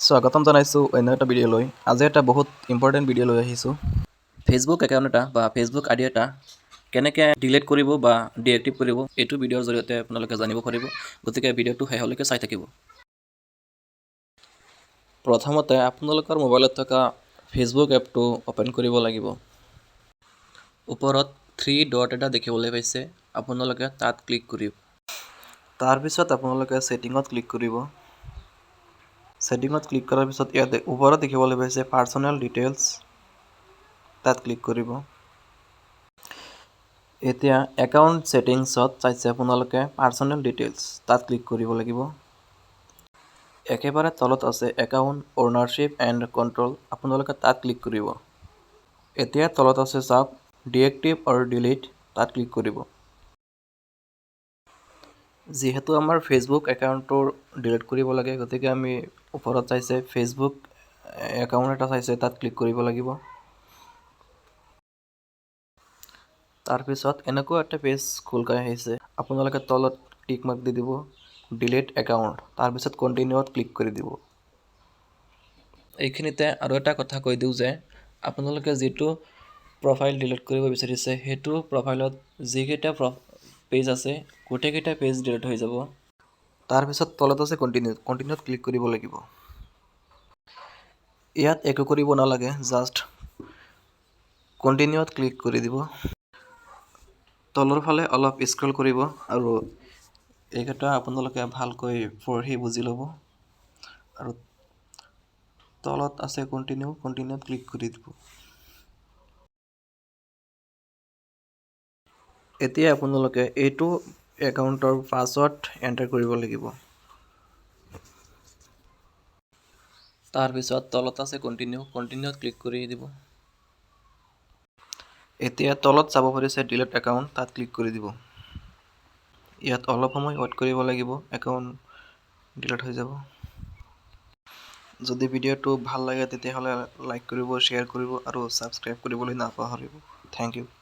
স্বাগতম জনাইছোঁ অন্য এটা ভিডিঅ' লৈ। আজি এটা বহুত ইম্পৰ্টেণ্ট ভিডিঅ' লৈ আহিছোঁ। ফেচবুক একাউণ্ট এটা বা ফেচবুক আইডি এটা কেনেকৈ ডিলিট কৰিব বা ডিএক্টিভ কৰিব, এইটো ভিডিঅ'ৰ জৰিয়তে আপোনালোকে জানিব পাৰিব। গতিকে ভিডিঅ'টো শেষলৈকে চাই থাকিব। প্ৰথমতে আপোনালোকৰ মোবাইলত থকা ফেচবুক এপটো অ'পেন কৰিব লাগিব। ওপৰত থ্ৰী ডট এটা দেখিবলৈ পাইছে, আপোনালোকে তাত ক্লিক কৰিব। তাৰপিছত আপোনালোকে ছেটিঙত ক্লিক কৰিব। ছেটিঙত ক্লিক কৰাৰ পিছত ইয়াত ওপৰত দেখিবলৈ পাইছে পাৰ্চনেল ডিটেইলছ, তাত ক্লিক কৰিব। এতিয়া একাউণ্ট ছেটিংছত চাইছে আপোনালোকে পাৰ্চনেল ডিটেইলছ, তাত ক্লিক কৰিব লাগিব। একেবাৰে তলত আছে একাউণ্ট অ'নাৰশ্বিপ এণ্ড কণ্ট্ৰল, আপোনালোকে তাত ক্লিক কৰিব। এতিয়া তলত আছে চাওক ডিএক্টিভ অৰ ডিলিট, তাত ক্লিক কৰিব। যিহেতু আমাৰ ফেচবুক একাউণ্টটো ডিলিট কৰিব লাগে, গতিকে আমি ওপৰত চাইছে ফেচবুক একাউণ্ট এটা চাইছে, তাত ক্লিক কৰিব লাগিব। তাৰপিছত এনেকুৱা এটা পেজ খোল খাই আহিছে। আপোনালোকে তলত টিক মাৰ্ক দি দিব ডিলিট একাউণ্ট, তাৰপিছত কণ্টিনিউত ক্লিক কৰি দিব। এইখিনিতে আৰু এটা কথা কৈ দিওঁ যে আপোনালোকে যিটো প্ৰফাইল ডিলিট কৰিব বিচাৰিছে, সেইটো প্ৰফাইলত যিকেইটা পেজ আছে, গোটেইকেইটা পেজ ডিলিট হৈ যাব। তাৰপিছত তলত আছে কণ্টিনিউ, কণ্টিনিউত ক্লিক কৰিব লাগিব। ইয়াত একো কৰিব নালাগে, জাষ্ট কণ্টিনিউত ক্লিক কৰি দিব। তলৰ ফালে অলপ স্ক্ৰল কৰিব আৰু এইকেইটা আপোনালোকে ভালকৈ পঢ়ি বুজি ল'ব আৰু তলত আছে কণ্টিনিউ, কণ্টিনিউত ক্লিক কৰি দিব। এতিয়া আপোনালোকে এইটো একাউণ্টৰ পাছৱৰ্ড এণ্টাৰ কৰিব লাগিব। তাৰপিছত তলত আছে কণ্টিনিউ, কণ্টিনিউত ক্লিক কৰি দিব। এতিয়া তলত চাব পাৰিছে ডিলিট একাউণ্ট, তাত ক্লিক কৰি দিব। ইয়াত অলপ সময় ৱেইট কৰিব লাগিব, একাউণ্ট ডিলিট হৈ যাব। যদি ভিডিঅ'টো ভাল লাগে, তেতিয়াহ'লে লাইক কৰিব, শ্বেয়াৰ কৰিব আৰু ছাবস্ক্ৰাইব কৰিবলৈ নাপাহৰিব। Thank you.